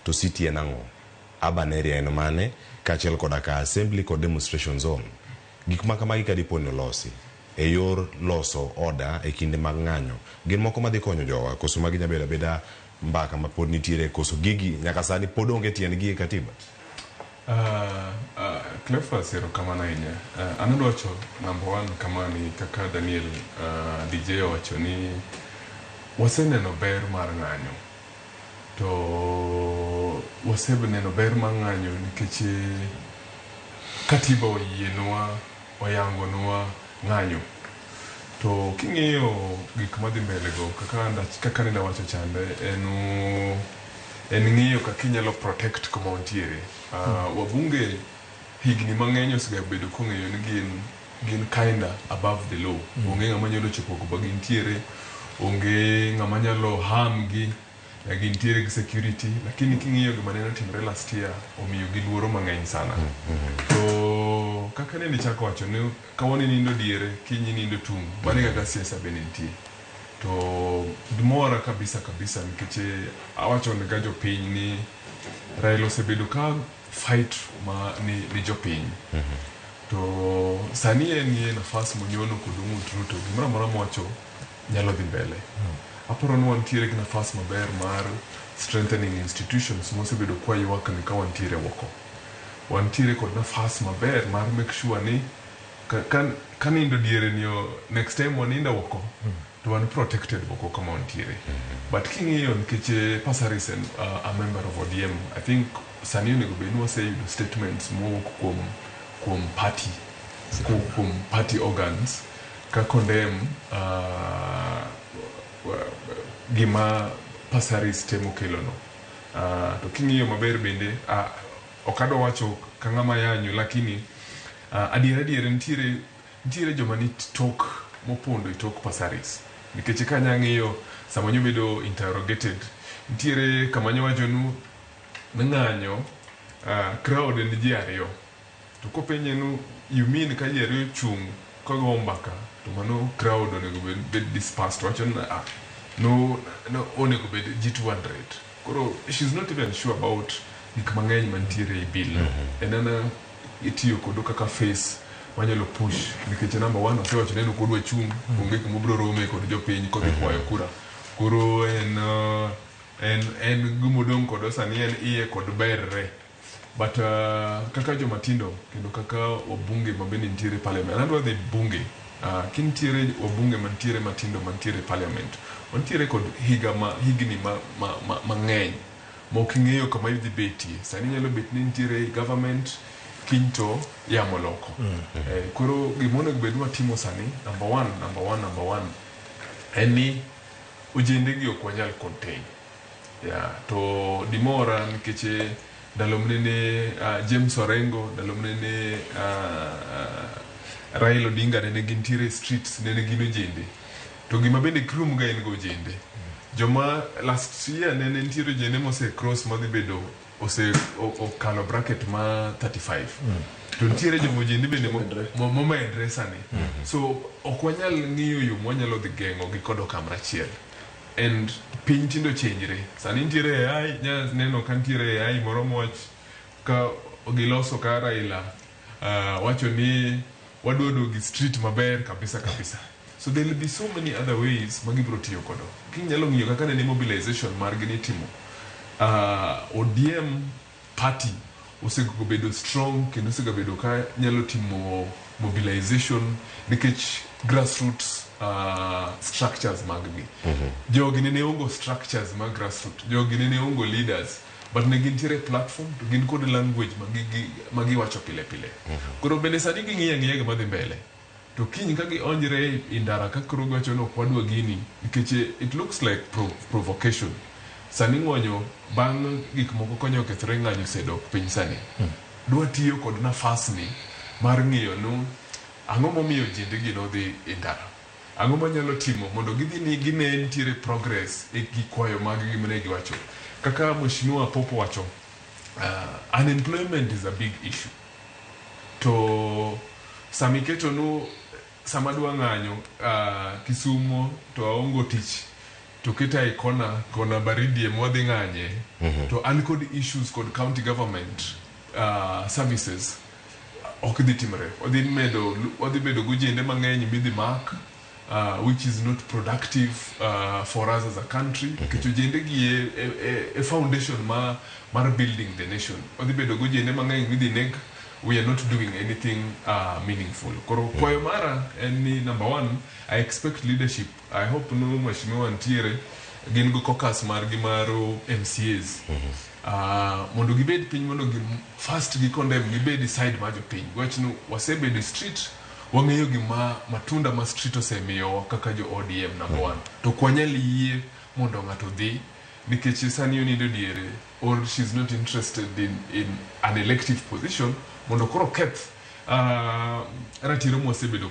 To city en ang'o? Urban area en mane? Kaachiel koda ka assembly kod demonstration zone. Gik ma kamagi ka dipo ni olosi e yor loso order e kinde mag ng'anyo, gin moko madhi konyo jowa koso magi nyalo bedo abeda mbaka ma pod nitiere koso gigi nyaka sani pod onge tiendgi e katiba? Cleophas, erokamano ahinya. An adwa wacho number one kama ni kaka Daniel DJ owacho ni waseneno ber mar ng'anyo. To waseneno ber mar ng'anyo nikech katiba oyienwa, oyangonwa ng'anyo. To king'iyo gik madhi mbele go kaka nende awacho chande en ng'iyo kaka inyalo protect kuma wantiere. Wabunge higni mang'eny osebedo kong'eyo ni gin kinda above the law. Onge ng'ama nyalo chopo kuma gintiere, onge ng'ama nyalo harm gi, gintiere gi security. Lakini king'iyo gima nene otimore last year, omiyo gi luoro mang'eny sana. To kaka nende ichako wacho ni kawuono inindo diere, kiny inindo tung'. Mano e kaka siasa bende nitie. To mora kabisa kabisa nikech awacho ne ga jopiny ni Raila osebedo ka fight ma ni jopiny. To sani en e nafas monyono kod ong'ut Ruto, gimoro amora mowacho nyalo dhi mbele. Aparo ni wantiere gi nafas maber mar strengthening institutions mosebedo kwa ywak ni ka wantiere oko. Wantiere kod nafas maber mar make sure ni ka nindo diere ni next time wanindo oko to wan protected oko kama wantiere. But king'iyo nikech Passaris en a member of ODM, I think sani onego bed ni waseyudo statements mowuok kuom party, kuom party organs ka condemn gima Passaris temo kelo no. To king'iyo maber bende ok adwa wacho ka ng'ama yanyo, lakini adier adier nitiere joma ni tok mopondo e tok Passaris, nikech ka anya ng'iyo sama nyobedo interrogated, nitiere kama nyowacho nu ni ng'anyo crowd en ji ariyo, to kopenje nu, "You mean ka ji ariyo chung' ka go mbaka to mano crowd onego bed dispersed?" Wacho ni, "Ah, no, onego bed ji 200." Koro she's not even sure about gik mang'eny mantiere e bill no. En ana itiyo kodo kaka face manyalo push, nikech number one osewacho ni en ok odwa chung', onge kuma obiro rome kod jopiny kodhi kwayo kura. Koro en gimodong' kodo sani en iye kod berre. But kaka jomatindo kendo kaka wabunge ma bende nitiere e parliament, an adwa dhi bunge, kintiere wabunge mantiere matindo mantiere e parliament, wantiere kod higa ma higni ma mang'eny ma ok ing'eyo kama idhi betie. Sani nyalo bet ni nitiere e government, kiny to yamo loko. Koro gima onego bed ni watimo sani, number one, number one, number one en ni ojende gi ok wanyal contain. Yeah, to dimora nikech ndalo manene James Orengo, ndalo manene Raila Odinga nene gintiere e streets, nene gin ojende. To gima bende krum ga en go ojende. Joma last year nene nitiere ojende mose cross madhi bedo ose okalo bracket ma 35. To nitiere joma ojende bende momedre sani. So ok wanyal ng'iyo yo mwanyalo dhi geng'o gi kod okang' achiel. And piny tindo chenjre. Sani nitiere AI, nya neno ka nitiere AI moro mowach ka giloso ka Raila wacho ni wadwa duogo e street maber kabisa kabisa. So there will be so many other ways ma gibiro tiyo kodo. Kinyalo ng'iyo kaka nene mobilization margi nitimo. ODM party osebedo strong kendo osebedo ka nyalo timo mobilization nikech grassroots structures mag gi. Jogi nene ongo structures mag grassroots, jogi nene ongo leaders, but ne gintiere platform to gin kod language ma giwacho pile pile. Koro bende sani ging'iyo ang'iya gima dhi mbele. To kiny ka gionjre e ndara ka koro giwacho ni ok wadwa gini, nikech it looks like provocation. Sani ng'onyo bang' gik moko konyo okethore, ng'anyo osedok piny sani. Dwa tiyo kod nafas ni mar ng'iyo nu ang'o momiyo ojende gi nodhi e ndara. Ang'o manyalo timo mondo gidhi ni gine nitiere progress e gikwayo mag gi mane giwacho. Kaka Mheshimiwa Popo wacho, unemployment is a big issue. To sama iketo nu sama adwa ng'anyo Kisumo to aongo tich. To keta e kona kona baridi ema wadhi ng'anye to an kod issues kod county government services ok dhi timre. Wadhi medo wadhi bedo gojende mang'eny midhi mak which is not productive for us as a country nikech ojende gi e foundation mar building the nation. Wadhi bedo gojende mang'eny midhi neg. We are not doing anything meaningful. Koro kwayo mara en ni, number one, I expect leadership. I hope no mheshimiwa ntiere gin go caucus margi mar MCAs mondo gibed piny mondo gi first gi condemn gibed side mar jopiny. Wach ni wasebedo e street, wang'eyo gima matunda ma street osemiyowa kaka jo ODM, number one. To ok wanyal yie mondo ng'ato dhi nikech sani onindo diere or she's not interested in an elective position mondo koro keth ratiro mwasebedo.